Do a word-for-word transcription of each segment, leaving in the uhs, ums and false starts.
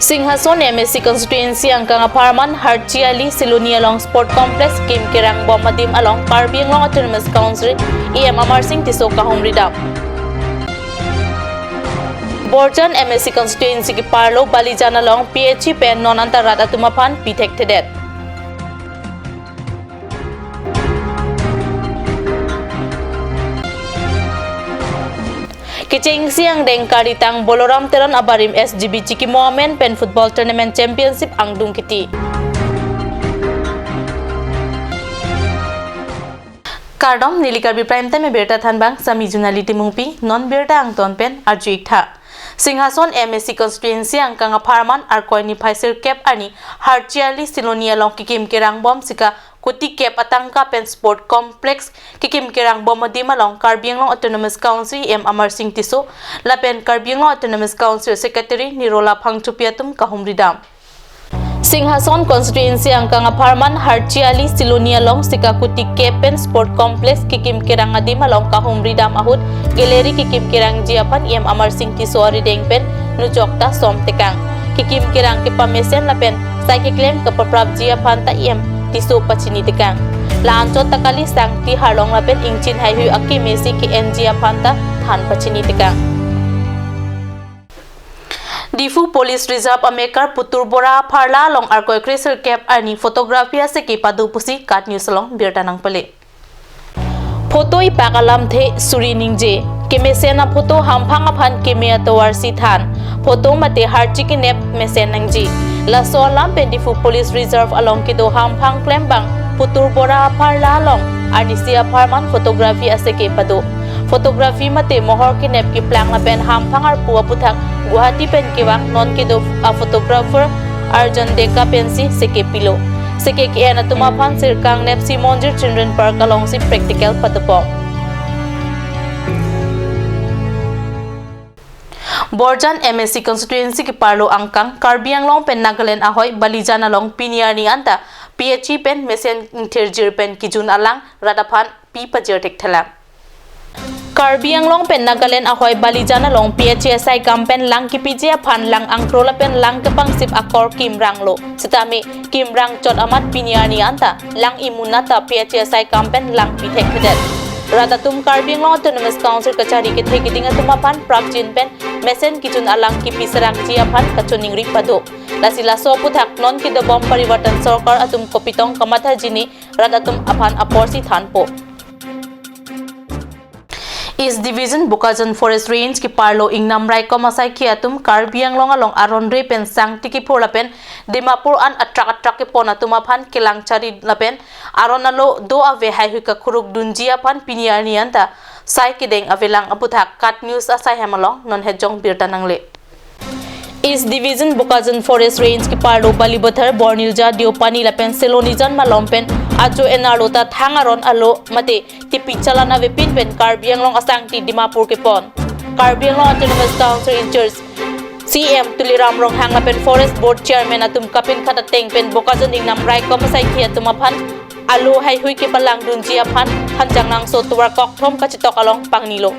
Singhason M A C constituency angkang apharman Harchiali Siloni along Sport Complex kim kerangbom adim along Karbi Anglong Autonomous Council E M Amarsing Tisso kahumri dam. Borjan M A C constituency keparlo Balijan along P H E pen non anta rat atum aphan pi thekthedet. Kechengsi angdeng karitang Boloram Teron abarim S G B chikimo amen pen football tournament championship angdung kiti. Kardom, neli Karbi Prime Time abirta thanbang, sami Junali Timungpi, non birta angton pen arju-ik tha. Singhason M A C constituency angkang apharman Arkoi niphai sirkep arni Harchiali Siloni along kekim kerangbom sika kuti kep atangka pen Sport Complex kekim kerangbom adim along Karbi Anglong Autonomous Council E M Amarsing Tisso lapen Karbi Anglong Autonomous Council Secretary Nirola Phangchopi atum kahumri dam. Singhason constituency angkang apharman Harchiali Siloni along sika kuti kep pen Sport Complex kekim kerang adim along kahumri dam ahut gallery kekim kerangji aphan E M Amarsing Tisso arideng pen nujok ta som tekang. Kekim kerang kepamesen lapen sai keklem kepaprapji aphan ta E M Tisso pachini tekang. La-anchot ta kali sangti harlong lapen ingchin haihui akeme si ke-enji aphan ta than pachini tekang. Diphu Police Reserve amekar Putur Bora apharla along Arkoi kre sirkep arni photography aseke pado pusi KAT News along birta nangpale. Photo ipak alamthe suri ningje. Kemesen aphoto hamphang aphan keme atovar si than. Photo mate harchi kenep mesen nangji. Laso alam pen Diphu Police Reserve along kedo hamphang klembang Putur Bora apharla along arnisi apharman photography aseke pado. Photography mate mohor kenep keplang lapen hamphang arpu aputhak Guwahati pen kevang non kedo a-photographer Arjun Deka pensi seke pilo. Seke ke-en atum aphan Sirkang nepsi Monjir Children Park alongsi practical padopon. Borjan M A C constituency keparlo angkang Karbi Anglong pen Nagaland ahoi Balijan along pini arni anta P H E pen mesen ingthirjir pen kejun alang rat aphan pi pajir thekthelang. Karbi Anglong pen Nagaland ahoi Balijan along P H E asaikam pen lang kepiji aphan lang angkro lapen lang kepangsip akor kimranglo. Sitame kimrang chot amat pini arni anta lang imunata P H E asaikam pen lang pi thekthedet. Rat atum Karbi Anglong Autonomous Council kachari kethe keding atum aphan prapjin pen mesen kejun alang kipi serangji aphan kachoningri pado. Lasi laso aputhak non kedobom Parivartan Sorkar atum kopitong kamathaji ne rat atum aphan aporsi thanpo. East Division Bokajan Forest Range keparlo ingnam raikom asaikhi atum Karbi Anglong along aron re pen sangti kephur lapen Dimapur an atrak atrak kepon atum aphan kelang chari lapen aron alo do ave haihui kakhuruk dunji aphan pini arni anta sai kedeng avelang aputhak KAT News asai hem along non hejong birta nangle. East Division Bokajan Forest Range keparlo Balipathar, Bornilja, Deopani lapen Silonijan malom pen ajo enarlo ta thang aron alo mate tepi chalan avepin pen Karbi Anglong asangti Dimapur kepon. Karbi Anglong Autonomous Council in-charge C E M Tuliram Ronghang lapen Forest Board Chairman atum kapinkhat ateng pen Bokajan ingnam raikom asaikhi atum aphan alo haihui kepalang dunji aphan Hanjangnangso tovar kokthom kachetok along pangnilo.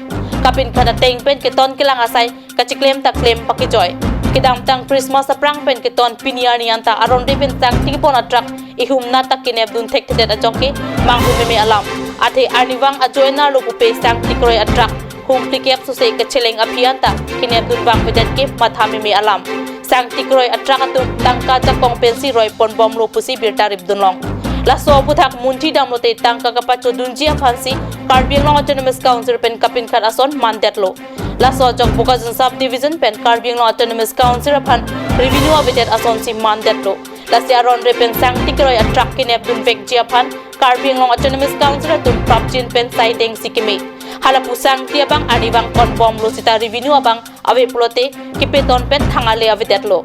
Kapinkhat ateng pen keton kelang asai kachiklem ta klem pakejoi. Kedamtang Christmas aphrang pen keton pini arni anta aron re pen sangti kepon atrak ihumnat ta kenep dun thekthedet ajok ke manghu meme alam. Athe arnivang ajo enarlo pupe sangti kroi atrak hum phlikep sose kacheleng aphi anta kenep dun vangvedet ke matha meme alam. Sangti kroi atrak atum tangka jakong pensi roi ponbomlo pusi birta rip dunlong. Laso aputhak munthi damlote tangka kapacho dunji aphansi Karbi Anglong Autonomous Council pen kapinkhat ason mandetlo. Laso ajok Bokajan Sub Division pen Karbi Anglong Autonomous Council aphan revenue avedet asonsi mandetlo. Lasi aron re pen sangti kroi atrak kenep dunvekji aphan Karbi Anglong Autonomous Council atum prapjin pen sai dengsi keme. Halapu sangti abang arnivang ponbomlo seta revenue abang ave pulote kepeton pen thang ale avedetlo.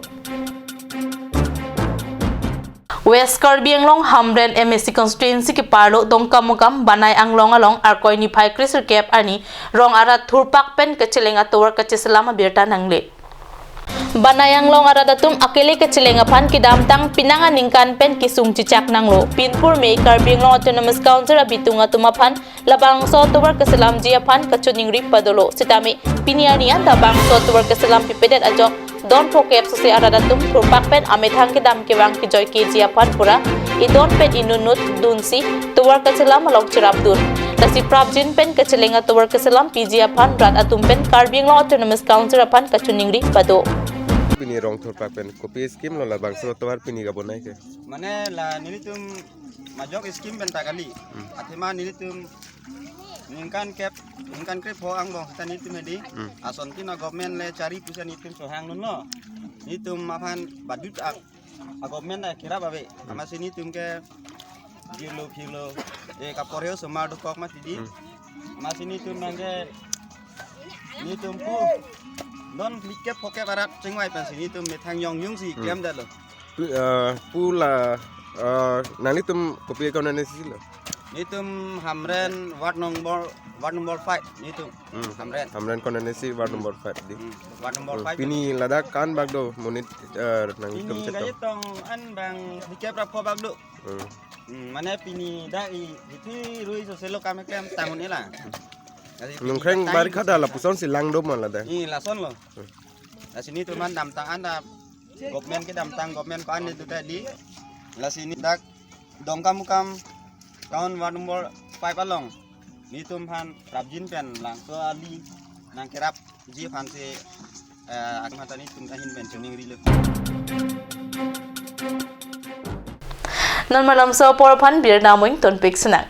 West Karbi Anglong Hamren M A C constituency keparlo Dongkamukam Banai Anglong along Arkoi niphai kre sirkep arni rong arat thurpak pen kacheleng atovar kacheselam abirta nangle. Banai Anglong arat atum akele kacheleng aphan kedamtang penang aningkan pen kesung chechak nanglo. Pinpur me Karbi Anglong Autonomous Council abitung atum aphan labangso atovar keselamji aphan kachoningri padolo. Sitame pini arni anta bangso atovar keselam pipedet ajok Don phokep sose arat atum thurpak pen amethang kedam kevang kejoi keji aphan pura idon pen inutnut dunsi tovar kachelam along cherapdun. Lasi prapjin pen kacheleng atovar kachelam piji aphan rat atum pen Karbi Anglong Autonomous Council aphan kachiningri pado. Pini rong thurpak pen kopi scheme lo labangso tovar pini kabonai ke? Mane la nelitum majok scheme pen ta kali. Hmm. Athema nelitum ningkan kep, ningkan krepho angbong seta nelitum hedi. Hmm. Ason kin a-government le chari pusi nelitum sohang dunlo. Nelitum aphan badut ak a-government a kerap ave. Hmm. Amatsi nelitum ke jirlo phirlo, e, kaporhe osomar dokok mati di. Hmm. Amatsi nelitum nangke nelitum pu don phlikep phokep arat chingvai pensi nelitum methang yong yungsi Hmm. klemdetlo. Pu, eh, pu la, eh, nanglitum kopi constituency lo? Nelitum Hamren ward number, ward number five nelitum. Hmm. Hamren. Hamren constituency ward Hmm. number five di. Hmm. Ward number Hmm. five. Pini ladak ko-an bak do monit, eh, nanglitum Pini chetong? Kachetong an bang phlikep ra pho bak do. Hmm. Hmm, mane pini dak i, isi rui sose lo kam keklem tangun ela. Lasi pini Nungkreng dak barikha ta lapuson si lang do ma ladak? I lason lo. Hmm. Lasi nelitum an damtang an ta government kedamtang government ko-an nelitum ta di. Lasi neli dak Dongkamukam town ward number five along nelitum aphan prapjin pen labangso ali nangkerapji aphansi, eh, atum hatani nelitum ahin pen chiningrilo. Non malomso apor aphan birta amoing tonpik sinang.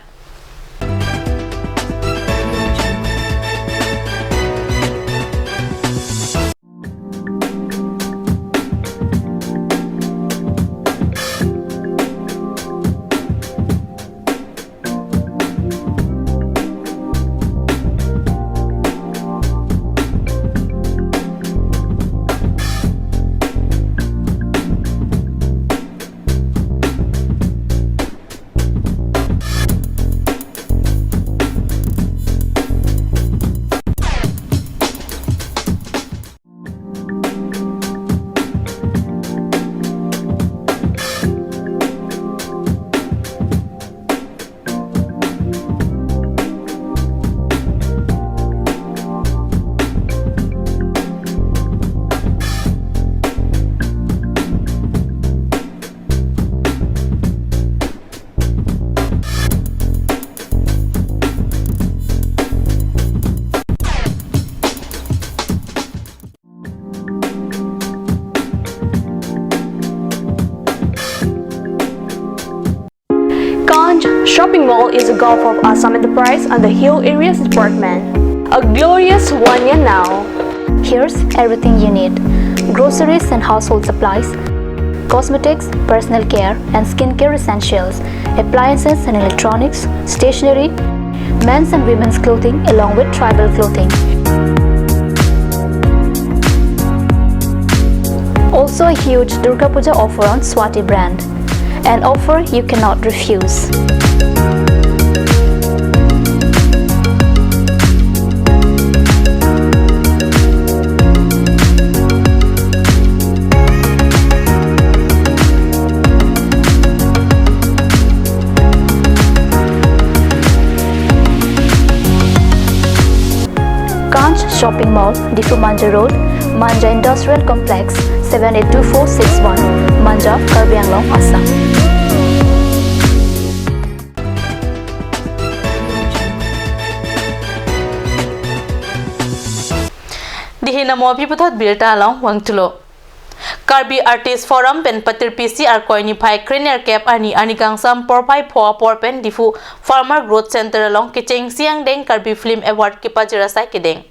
Kanj Shopping Mall is a Gulf of Assam enterprise under Hill Areas Department. A glorious one year now. Here's everything you need. Groceries and household supplies, cosmetics, personal care and skincare essentials, appliances and electronics, stationery, men's and women's clothing along with tribal clothing. Also a huge Durga Puja offer on Swati brand. An offer you cannot refuse. Kanj Shopping Mall, Diphu Manja Road, Manja Industrial Complex, seven eight two four six one, Manja, Karbi Anglong, Assam. Dei hin amo aphi puthot birta along vangthulo. Karbi Artist Forum pen patirpisi Arkoi niphai krenerkep arni arni kangsam porphai pho apor pen Diphu Farmer Growth Center along kechengsi angdeng Karbi Film Award kepajir asai kedeng.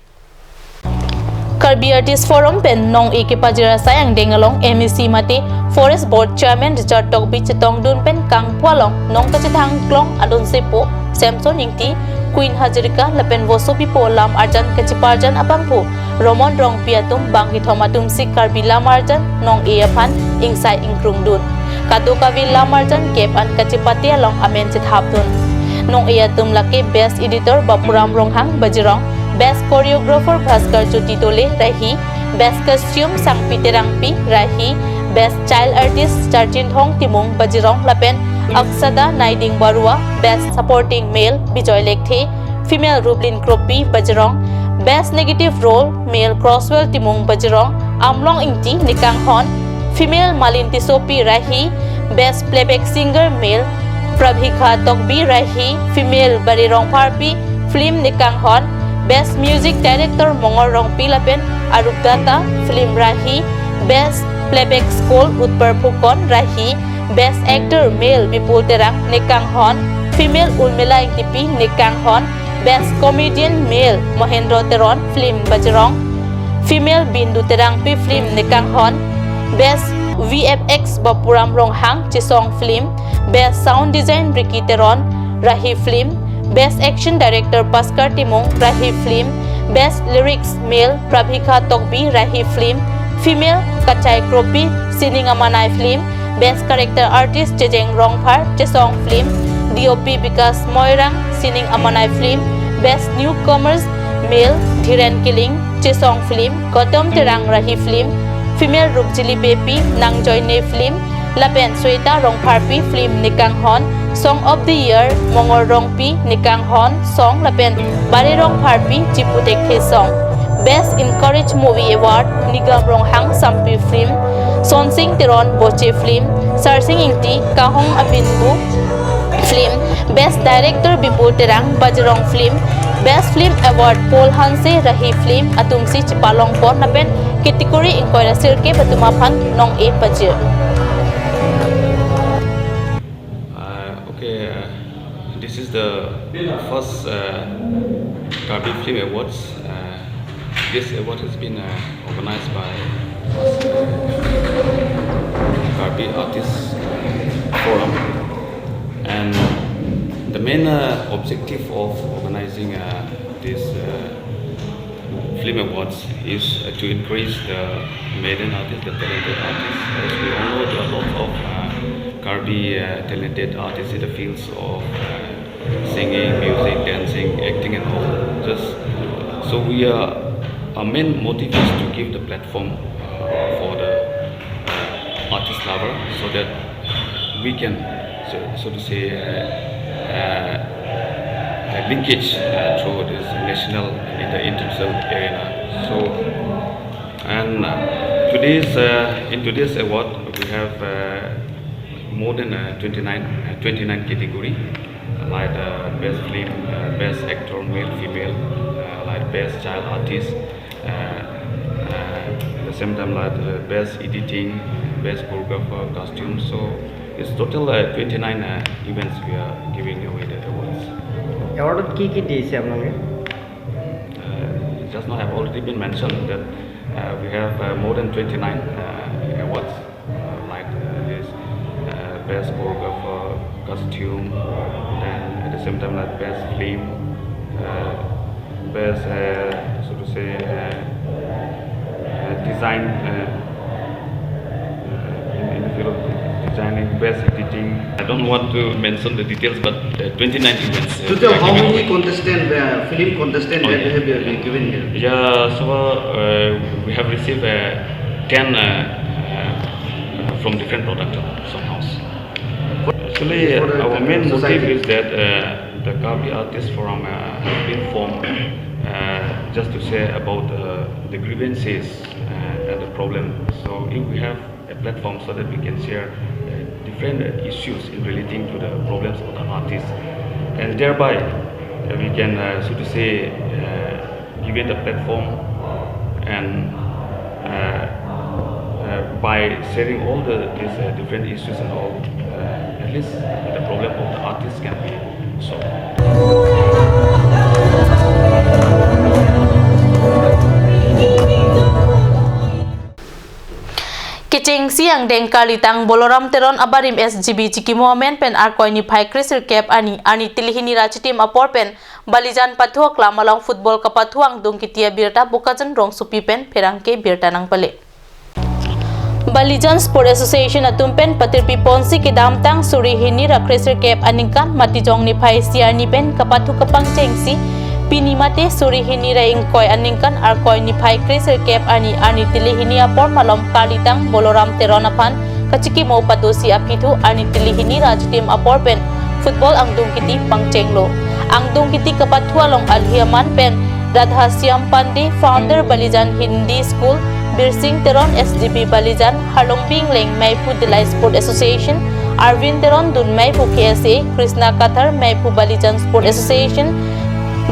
Karbi Artist Forum pen nong-e kepajir asai angdeng along M A C mate Forest Board Chairman Richard Tokbi chetongdun pen kangpu along nong kachethang klong adonsepo Samson Ingti, Queen Hazarika lapen Voso Pipo lam arjan kacheparjan abangphu Romon Rongpi atum bang kethom atumsi Karbi lam arjan nong-e aphan ingsai ingkrungdun. Kadokave lam arjan kep an kachepate along amen chethapdun. Nong-e atum lake Best Editor Bapuram Ronghang, Bajirong, Best Choreographer Bhaskar Jyoti Dole, Rahi, Best Costume Sangpi Terangpi, Rahi, Best Child Artist Charjinthong Timung, Bajirong lapen Aksada Naiding Barua, Best Supporting Male Bijoy Lekthe, Female Ruplin Kropi, Bajirong, Best Negative Role Male Crosswell Timung, Bajirong, Amlong Ingti nekanghon, female Malin Tissopi Rahi, best playback singer male Prabhikha Tokbi Rahi, female Bari Rongpharpi film nekanghon, best music director Mongol Rongpi lapen Arupdata film Rahi, best playback school Utpar Phukon Rahi, best actor male Bipul Terang nekanghon, female Urmila Ingtipi nekanghon, best comedian male Mohendro Teron film Bajrong, female Bindu Terangpi film nekanghon, best V F X Bapuram Ronghang Chesong film, best sound design Ricky Teron Rahi film, best action director Paskar Timung Rahi film, best lyrics male Prabhikha Tokbi Rahi film, female Kachai Kropi Sining Amanai film, best character artist Chejeng Rongphar Chesong film, D O P Bikas Moirang Sining Amanai film, best newcomers male Dhiren Killing Chesong film, Gautam Terang Rahi film, female Rupjili Beypi Nangjoine film, lapen Sweta Rongpharpi film nekanghon, Song of the Year Mongol Rongpi nekanghon song lapen Bari Rongpharpi Chipu Thekthe song. Best Encourage Movie Award Nigam Ronghang Sampi film, Sonsing Teron Boche film, Sarsing Ingti Kahong Abinbu film, best director Bipul Terang Bajrong film, best film award Paul Hanse Rahi film atumsi chepalongpon lapen category ingkoi ra sirkep atum aphan nong-e pajir. Uh, okay, uh, this is the first uh, Karbi Film Awards. Uh, this award has been uh, organized by uh, Karbi Artists Forum, and the main uh, objective of organizing uh, this uh, Film Awards is uh, to increase the maiden artists, the talented artists. As we all know, there are lots of uh, Karbi uh, talented artists in the fields of uh, singing, music, dancing, acting, and all. Just so we are, our main motive is to give the platform uh, for the uh, artist lover, so that we can, so, so to say, uh, uh, uh, linkage uh, through this national and in the international arena. So, and uh, today's uh, in today's award we have uh, more than uh, twenty-nine, uh, twenty-nine category, uh, like uh, best film, uh, best actor, male, female, uh, like best child artist, uh, uh, at the same time like uh, best editing, best choreographer, costume. So it's total uh, twenty-nine uh, events we are giving away the awards. এৱাৰ্ডত কি কি দিছে আপোনালোকে? Uh, just now have already been mentioned that uh, we have uh, more than twenty-nine uh, awards uh, like uh, this uh, best choreographer, costume, then at the same time like best film, uh, best uh, so to say uh, uh, design uh, uh, in, in the field of designing, best editing. I don't want to mention the details, but uh, twenty-nine events. Uh, Total, how many contestant, uh, film contestant oh, that yeah. have been given here? Yeah, so uh, we have received uh, ten uh, uh, from different production somehow. Actually, our main motive is that uh, the Karbi Artist Forum uh, has been formed uh, just to say about uh, the grievances uh, and the problem. So if we have a platform so that we can share uh, different issues in relating to the problems of the artists, and thereby uh, we can, uh, so to say, uh, give it a platform and uh, uh, by sharing all the these uh, different issues and all, uh, at least the problem of the artists can be solved. Kechengsi angdeng karlitang Boloram Teron abarim S G B chikimo amen pen Arkoi niphai kresirkep arni arni tilihini ra chitim apor pen Balijan pathu aklam along football kapathu angdung kiti abirta Bokajan rongsopi pen pherangke birta nangpale. Balijan Sport Association atum pen patirpi ponsi kedamtang suri hini ra kresirkep aningkan Matijong niphai isi arni pen kapathu kapangchengsi pini mate suri hini ra ingkoi aningkan Arkoi niphai kresirkep arni arni tilihini apor malom karlitang Boloram Teron aphan kachikimo patusi aphi thu arni tilihini ra chitim apor pen football angdung kiti pangchenglo. Angdung kiti kapathu along alhi aman pen Radha Shyam Pandey, founder Balijan Hindi School, Birsing Teron S D B Balijan, Harlongbi Engleng Meiphu Dillai Sport Association, Arvin Teron Dun Meiphu K S A, Krishna Kathar Meiphu Balijan Sport Association,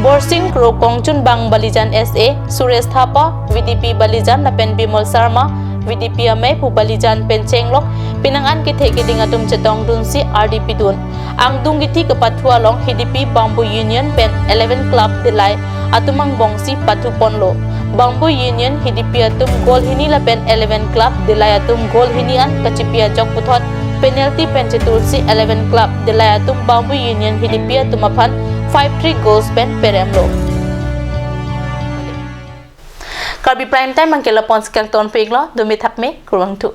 Borsing Kro Kongchunbang Balijan S A, Suresh Thapa V D P Balijan lapen Bimol Sarma V D P a Meiphu Balijan pen chenglok penang an kethe keding atum chetongdunsi ardi pidun. Angdung kithi kepathu along H D P Bamboo Union pen eleven Club Dillai atum angbongsi pathu ponlo. Bamboo Union H D P atum goal hini lapen eleven Club Dillai atum goal hini an kachipi ajok puthot penalty pen chetursi eleven Club Dillai atum Bamboo Union H D P atum aphan five three goals pen peremlo. Karbi Prime Time abangke lapon si kangton peklo, dome thakme, kurvangthu.